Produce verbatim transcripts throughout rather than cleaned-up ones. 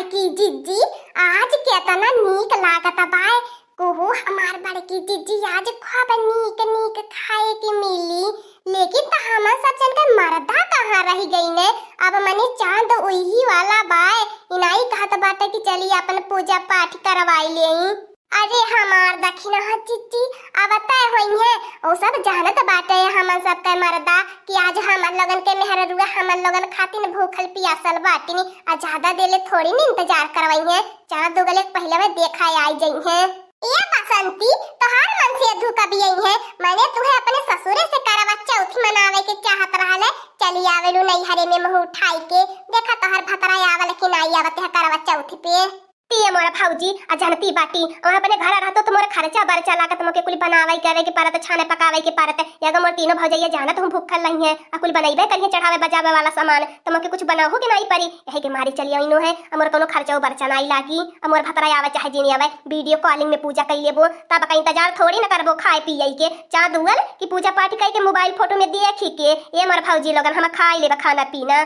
कि जिज्जी, आज केतना नीक लागत बाय। कुहू हमार बड़की जिज्जी, आज खूब नीक नीक खाए के मिली। लेकिन त हमन सब जन के मर्दा कहाँ रहि गइने? अब मने चाँद उइही वाला बाय। इनाई कहत बाटे कि चली आपन पूजा पाठ करवाइ लेई। अरे हमार दखिनहा जिज्जी, अब तय होइहें। उ सब जानत बाटे हमन सब के मर्दा कि आज हमन लोगन के मेहररुआ हमन लोगन खातिन भूखल पियासल बाटिन, आ ज्यादा देले थोड़ी न इंतजार करवइहें। चाँद उगले के पहिले में देखा आइ जइहें। ए बसंती, तोहार मन से धुका बियइहें, मने तुहे अपने ससुरे से करवा चौथ मनावे के चाहत रहले, चली आवेलू नैहरे में मुँह उठाइ के। देखा तोहार भतरा आवल कि नाई आवत है करवा चौथ पे। ती ए मोर भौजी, आ जानती बाटी, अउर अपने घर रहतो त मोर खर्चा बर्चा लागत, मोके कुल बनावइ करइ के परत, छाने पकावइ के परत। एगो मोर तीनों भौजइया जानत हूँ भूखल रहिहें, आ कुल बनइबे करिहें चढ़ावे बजावे वाला सामान, त मोके कुछ बनावहू के नाई परी। यही के मारी चली आइनो है, आ मोर कउनो खर्चा बर्चा नाई लागी। आ मोर भतरा आवे चाहे जिन आवे, video calling में पूजा कइ लेबो, तब का इंतजार थोड़ी न करबो खाए पिए के। चाँद उगल कि पूजा पाठ कइ के mobile photo में देखि के। ए मोर भौजी लोगन, हम खाइ लेबे खाना पीना।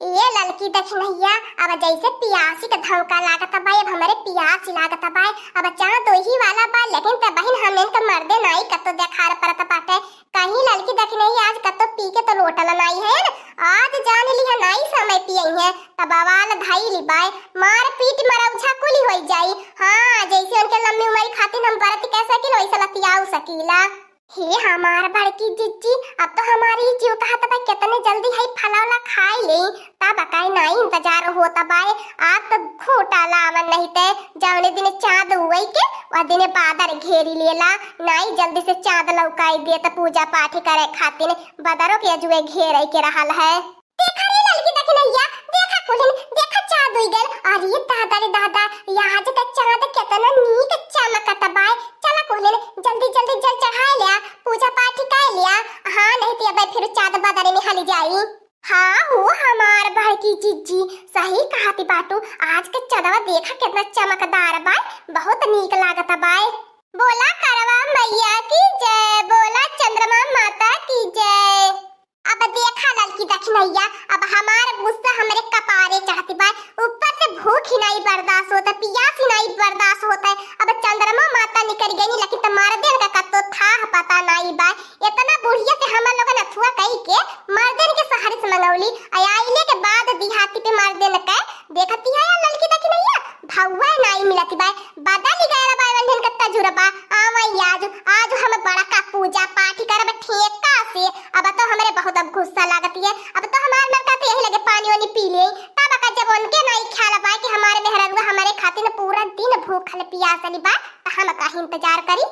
ए ललकी दखिनहिया, अब जइसे पियासी के धौका लागत बाय, अब हमरे पियास लागत बाय। अब चाँद ओही वाला बा, लेकिन त बहिन हमन के मर्दे नाई कतो देखार परत बाटे। कहीं ललकी दखिनहिया आज कतो पी के त लोटल नाई है न, आज जान लिहा नाई समय पियइहें, त बवाल धइली बाय। मारपीट मरौझा कुली होइ जाई। हाँ, जइसे उनके लम्बी उमरी खातिन हम बरत कइ सकिल, वइसे लतियाउ सकीला। हे हमार बड़की जिज्जी, अब तो हमारी जीव कहत बा केतने जल्दी हई फलौला खाइ लेई, तब काहे नाई इंतजार होत बाय। आज तो खूँटा लावन नहीं ते, जौने दिन चाँद उगइ के, वह दिने बादर घेरी लेला। नाई जल्दी से चाँद लौकाइ देत पूजा पाठ करे खातिन, बदरो के अजुए घेरइ के रहल है। देखा रे ललकी दखिनहिया, देखा कुलिन, देखा चाँद उइ गल। अरे दादा रे दादा, आज का चाँद केतना नीक चमकत बाय। चला कुलिन, जल्दी जल्दी जल चढ़ाइ लिया, पूजा पाठ कइ लिया। हाँ, नहीं त अबे फिर चाँद बदरे में हली जाई। हाँ हो हमार बड़की जिज्जी, सही कहती बाटू। आज के चँदवा देखा केतना चमकदार बाय, बहुत नीक लागत बाय। बोला करवा मइया की जय, बोला चंद्रमा माता की जय। अब देखा ललकी दखिनहिया, अब हमार गुस्सा हमरे कपारे चढ़त बा, ऊपर से भूख ही नाई बर्दाश्त होत, पियास ही नाई बर्दाश्त होत। अब चंद्रमा माता निकरि गइनी, लेकिन त मर्देन का कतो थाह पता नाई बा। एतना बुढ़िया से हमन लोगन अथुआ कइ के मर्देन के सहरी से मंगौली, आ आइले के बाद दिहाती पे मर्देन के देखती है ललकी दखिनहिया, भौवा नाई मिलत बा, बदल गयल बा वंढन का तजुर्बा। आवा आज, आज हम बड़ा का पूजा पाठ करब ठेका से। अब तो हमरे बहुत अब गुस्सा लागत है, अब तो हमार मन कहत यही लगे पानी वानी पी ले। तब का जब उनके नाई ख्याल बा कि हमारे मेहररुआ हमारे खातिर पूरा दिन भूखल पियासल बा, त हम काहे इंतजार करी?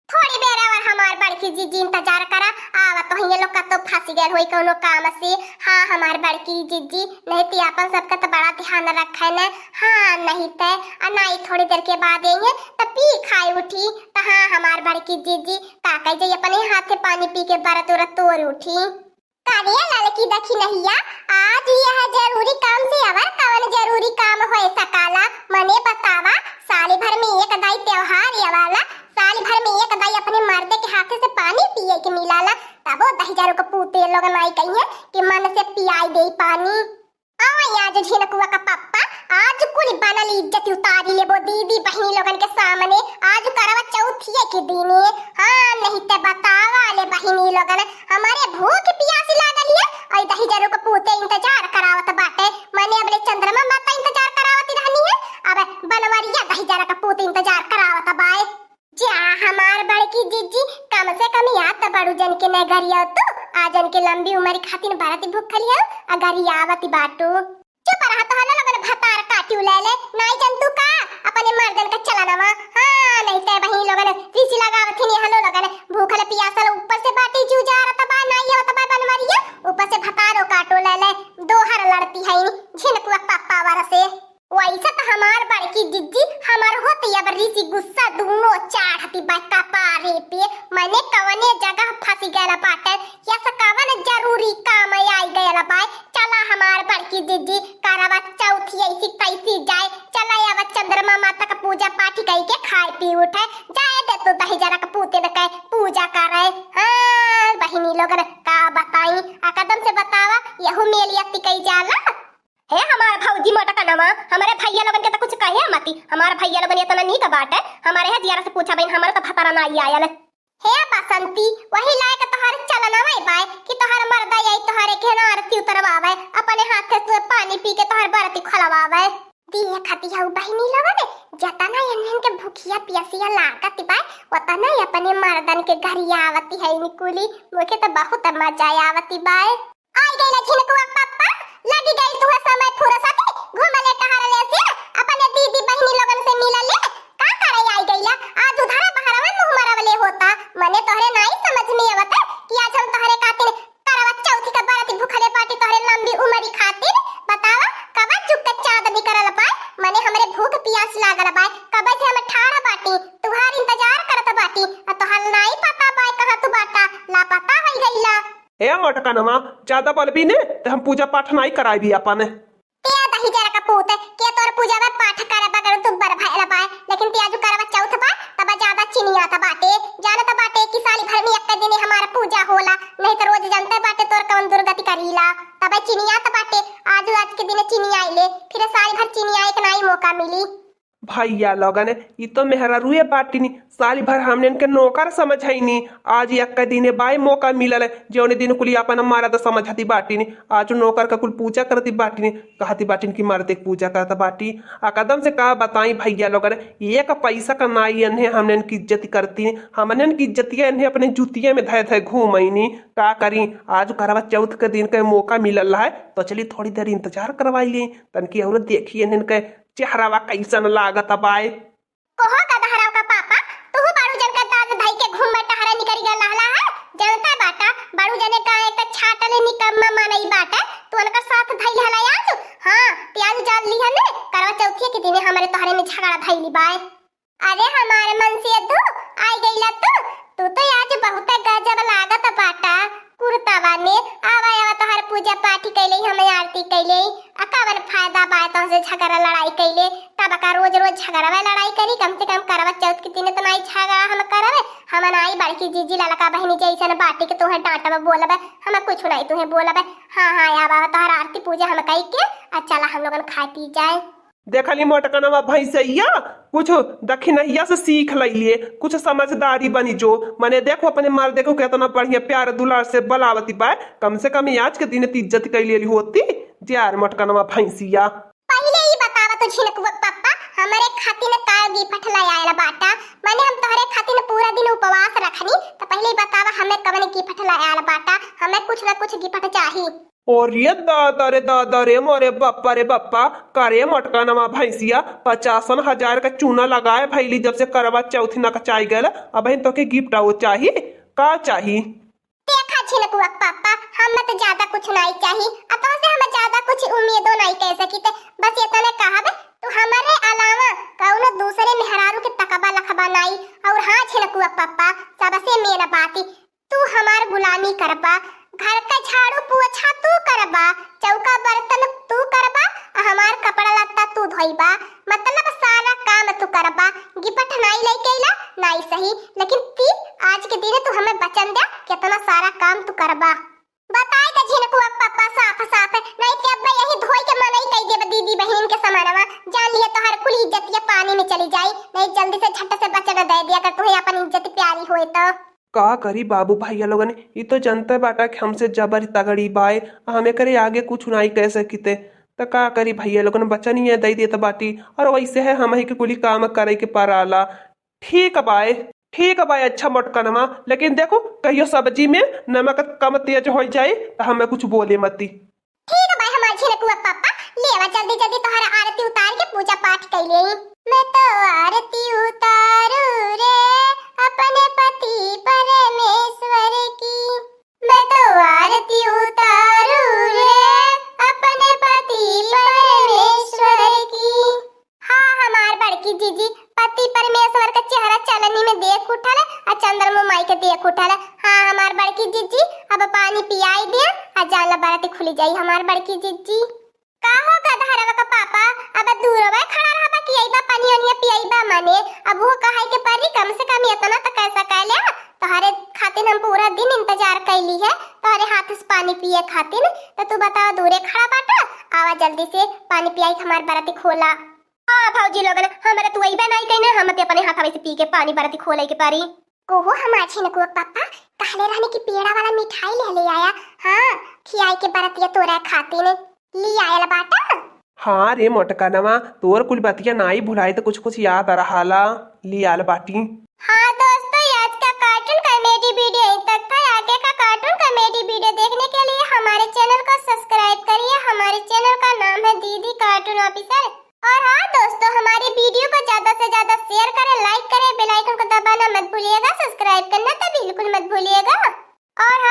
थोड़ी बेर और हमार बड़की जिज्जी इंतजार करा, आवत होइहें लोग कतो फंसी गयल होई कउनो काम से। हाँ, हमार बड़की जिज्जी, नहीं ती आपन सबका त बड़ा ध्यान रखे न। हाँ, नहीं ते, आ नाई थोड़ी देर के बाद अइहें, त पी खाए उठी। त हाँ, हमार बड़की जिज्जी, का कही जाई, अपने हाथे पानी पी के बरत उरत तोड़ उठी। का रे ललकी दखिनहिया, आज यह जरूरी काम से अवर कवन जरूरी काम होए सकाला? मने बतावा, साल भर में एक दाई त्योहार आवाला, साल भर में एक दाई अपने मर्दे के हाथे से पानी पिए के मिलाला, तबो दहिजरू के पूते लोग नाई कहिहें कि मन से पियाई देई पानी। आवा आज झिनकुआ का पप्पा, आज कुल बनल इज्जत उतारी लेबो दीदी बहिनी लोगन के सामने। आज करवा चौथिया के दिने। हाँ, नहीं ते बतावा ले बहिनी लोगन, हमारे भूख पियास लागल है, और दहिजरू के पूते इंतजार करावत बाटे। मने अबले चंद्रमा माता इंतजार करावत रहनी है, अब बनवरिया दहिजरा के पूते इंतजार करावत बाए। जा हमार बड़की जिज्जी, कम से कम याद त बड़ू जन के नगरिया तू, आ जन के लंबी उमर खातिर बरत भूखल है, अगर यावत बाटू। चुप रहा, तोहरा लोगन भतार काटियो ले ले, नाई जन तू का अपने मर्दन का चलनवा। हाँ, नहीं ते बहिनी लोगन ऋषि लगावत ही नहीं हलो लोगन, भूखल पियासल ऊपर से बाटी जुझारत बा, नाई आवत बा बनवरिया, ऊपर से भतारो काटो ले ले, दोहर लड़ती है झिनकुआ पप्पा वर से। वैसे त हमार बड़की जिज्जी, हमर होत अब ऋषि गुस्सा दूनो चाढ़ती बा कपारे पे। मने कवने जगह फंसी गयल बाटे, या से कवन जरूरी काम आई गयल बा। चला हमार बड़की जिज्जी, करवा चौथ ऐसी कैसी जाए। चला अब चंद्रमा माता का पूजा पाठ कई के खाए पी उठे। जाए दे तू दहिजरा के पूते न के पूजा करे। हाँ, बहिनी लोगन का बताई, आ कदम से बतावा, यहू मेलिया तिकई जाला। हे हमार भौजी मोटकनवा, हमरे भइया लोगन के त कुछ कहे मती। हमार भइया लोगन एतना नीक बाटे, हमरे है जियारा से पूछा बहिन, हमरे त भतारा नाई आयल। हे बसंती, वही लायक तोहर चलनवा बाय कि तोहर मर्दा आई तोहरे के ना आरती उतरवावे, अपने हाथे से पानी पी के तोहर बरती खोलवावे। देखती हऊ बहिनी लोगन, जतना एन्हन के भूखिया पियसिया लागत बाय, ओतना ही अपने मर्दन के गरियावती है इनकुली। मोके त बहुत मजा आवती बाय। आई गइला झिनकुआ पप्पा, लगी गइल तुहे समय फुरसती, घूमले टहरले से, अपने दीदी बहिनी लोगन से मिलले, का करे आई गइला? आज उधारा बहरवा मुँह मरवले होता, मने तोहरे नाई समझ में आवत कि आज हम तोहरे खातिर करवा चौथ के बरत भूखले बाटी तोहरे लंबी उमरी खातिर। बतावा, कब चुक के चाँद निकरल बाय, मने हमरे भूख पियास लागल बाय, कब से हम ठाड़ बाटी, तुहार इंतजार करत बाटी, आ तोहार नाई पता बाय कहाँ तू बाटा, लापता होइ गइला। ए मोटकनवा, ज्यादा बोलबी ने त हम पूजा पाठ नाई कराइबी अपन। ते दही जरा का पूत, के तोर पूजा में पाठ करे बगैर दुब्बर भइल बाय, लेकिन ते आजु करवा चौथ बा, तब ज्यादा चिनियात बाटे। जानत बाटे कि साली भर में एक दिने हमार पूजा होला, नहीं त रोज जानते बाटे तोर कवन दुर्गति करीला। तब चिनियात बाटे, आजु आज के दिने चिनियाइले, फिर साली भर चिनियाए के नाई मौका मिली। भइया लोगन, ई तो मेहरारुए बाटिन, साली भर हमनेन के नौकर समझैनी। आज यक्का दिने बाय मौका मिलल, जौने दिन कुली आपन मरद समझती बाटिन। आज नौकर का कुल पूजा करती बाटिन, कहती बाटिन कि मरद के पूजा करत बाटी। आ कदम से का बताई भइया लोगन, एक पैसा का नाई एन्हे हमनेन की इज्जत करती, हमनेन की इज्जतिया एन्हे अपने जूतिया में धय धय घूमैनी। का करी, आज करवा चौथ के दिन के मौका मिलल है, तो चली थोड़ी देर इंतजार करवाई ली, तनकी और देखी एन्हन के चेहरावा कैसन लागत बाय। कोहो गदहराव का पापा, तुहु बड़ू जन का दाँत धई के घूम में टहरे निकरी गल रहला है। जनता बाटा, बड़ू जने का एक छाटले निकम्मा मनई बाटा, तू उनका साथ धइल हला आज। हाँ, ते आज जान लिहने, करवा चौथिया के दिने हमरे तोहरे में झगड़ा धइली बाय। अरे हमारे मनसेधू, आई गइला तू। तू तो आज बहुत गजब लागत बाटा। कुर्तावा में, आवा, आवा, तोहर पूजा पाठ कइले, हमें आरती कइले, आ कवन फायदा बा तोहसे झगड़ा लड़ाई कइले? तब का रोज रोज झगड़वा लड़ाई करी? कम से कम करवा चौथ के दिन तो नाई झगड़ा हम करबे। हम नाई बड़की जीजी ललका बहिनी जैसन बाटी के तुहें डांटबे बोलबे, हम कुछ नाई तुहें बोलबे। हाँ, हाँ, आवा, आवा, तोहर आरती पूजा हम कई के, आ चला हम लोगन खाए पी जाए। देखली मोटकनवा भैंसैया, कुछ दखिनहिया से सीख लइले, कुछ समझदारी बनी जो। मने देखो अपने मर्दे को केतना बढ़िया प्यार दुलार से बलावती बा, कम से कम आज के दिन त इज्जत कइले होती। जा रे मोटकनवा भैंसिया। पहिले ई बतावा तो झिनकुआ पप्पा, हमरे खातिर का गिफ्ट ले आयल बाटा? मने हम तोहरे खातिर पूरा दिन उपवास रखनी, त पहिले ई बतावा हमें कवन गिफ्ट ले आयल बाटा? हमें कुछ ना कुछ गिफ्ट चाही। अरे दादा रे दादा रे, मोरे बप्पा रे बप्पा, का रे मोटकनवा भैंसिया, पचासन हजार का चूना लगाए भैली जब से करवा चौथ नकचाई गयल, अबहिन तोके गिफ्ट आओ चाही, का चाही? देखा झिनकुआ पापा, हम त ज्यादा कुछ नाई चाही, आ तोसे हम ज्यादा कुछ उम्मीदो नाई कह सकित, बस इतने कहब, तू हमरे अलावा कौनो दूसरे मेहरारू के तकबा लखबा नाई। और हाँ झिनकुआ पापा, सबसे मेन बात, तू हमार गुलामी करबा, घर का झाड़ू पोछा तू करबा, चौका बर्तन तू करबा, आ हमार कपड़ा लत्ता तू धोइबा, मतलब सारा काम तू करबा। गिफ्ट नाई लेके अइला, नाई सही, लेकिन ती आज के दिन तू हमें वचन दे, कितना सारा काम तू करबा। बताई त झिनकुआ पप्पा साफ साफ, नाई ते अब यही धोई के मनई कई देब दीदी बहिन के समानवा। जान लिए तोहर कुल इज्जतिया पानी में चली जाई, नाई जल्दी से झट से वचन दे दिया कर, तुहे अपन इज्जत प्यारी होए तो। का करी बाबू भैया लोगन, ई तो जनते बाटा कि हमसे जबर तगड़ी बाय, आ हम एकरे आगे कुछ नाई कह सकिते। त का करी भैया लोगन, वचन ही दे देत बाटी, और वैसे है हमही के कुली काम करे के पराला। ठीक बाय, ठीक बाय, अच्छा मोटकनवा, लेकिन देखो कहियो सब्जी में नमक कम तेज हो जाए त हमें कुछ बोले मती। ठीक बा हमार झिनकुआ पापा, ले आवा जल्दी जल्दी तोहरा आरती उतार के पूजा पाठ कई लेई। मैं तो आरती उतारू रे अपने पति परमेश्वर की, मैं तो आरती उतारू रे अपने पति परमेश्वर की। हाँ, हमार बड़की जीजी, पति परमेश्वर का चेहरा चाननी में देख उठल, आ चंद्रमा माई के देख उठल। हाँ, हमार बड़की जीजी, अब पानी पियाई दे, आ जान ला बरती खुली जाई हमार बड़की जीजी। का हो गदहरवा का पापा, अब दूरवा खड़ा रहबा कि अइबा पानी ओनिया पियाइबा? माने अब वो कहाई के परी, कम से कम इतना तो कह सकाले, तोहरे खातिर हम पूरा दिन इंतजार कैली है, तो अरे हाथ से पानी पिए खातिर, तो तू बतावा दूरे खड़ा बाटा, आवा जल्दी से पानी पियाई के हमार बरती खोला। हाँ भौजी लोगन, हमरे तू अइबे नाई कइने, हम ते अपने हाथवे से पी के पानी बरती खोले के पारी। ओहो हमार छिनकुआ के पप्पा, कहले रहने कि पेड़ा वाला मिठाई ले ले आया। हाँ, खियाई के बरतिया तोरा खातिर ले आयल बाटा। हाँ रे मोटकनवा, तोर कुल बतिया नाई भुलाई तो कुछ कुछ याद आ रहाला, ले आयल बाटी। हाँ दोस्तों, ये आज का कार्टून कॉमेडी वीडियो यहीं तक था। आगे का कार्टून कॉमेडी वीडियो देखने के लिए हमारे चैनल को सब्सक्राइब करिए। हमारे चैनल का नाम है दीदी कार्टून ऑफिसर। और हाँ दोस्तों, हमारी वीडियो को ज्यादा से ज्यादा शेयर करें, लाइक करें, बेल आइकन को दबाना मत भूलिएगा, सब्सक्राइब करना तो बिल्कुल मत भूलिएगा। और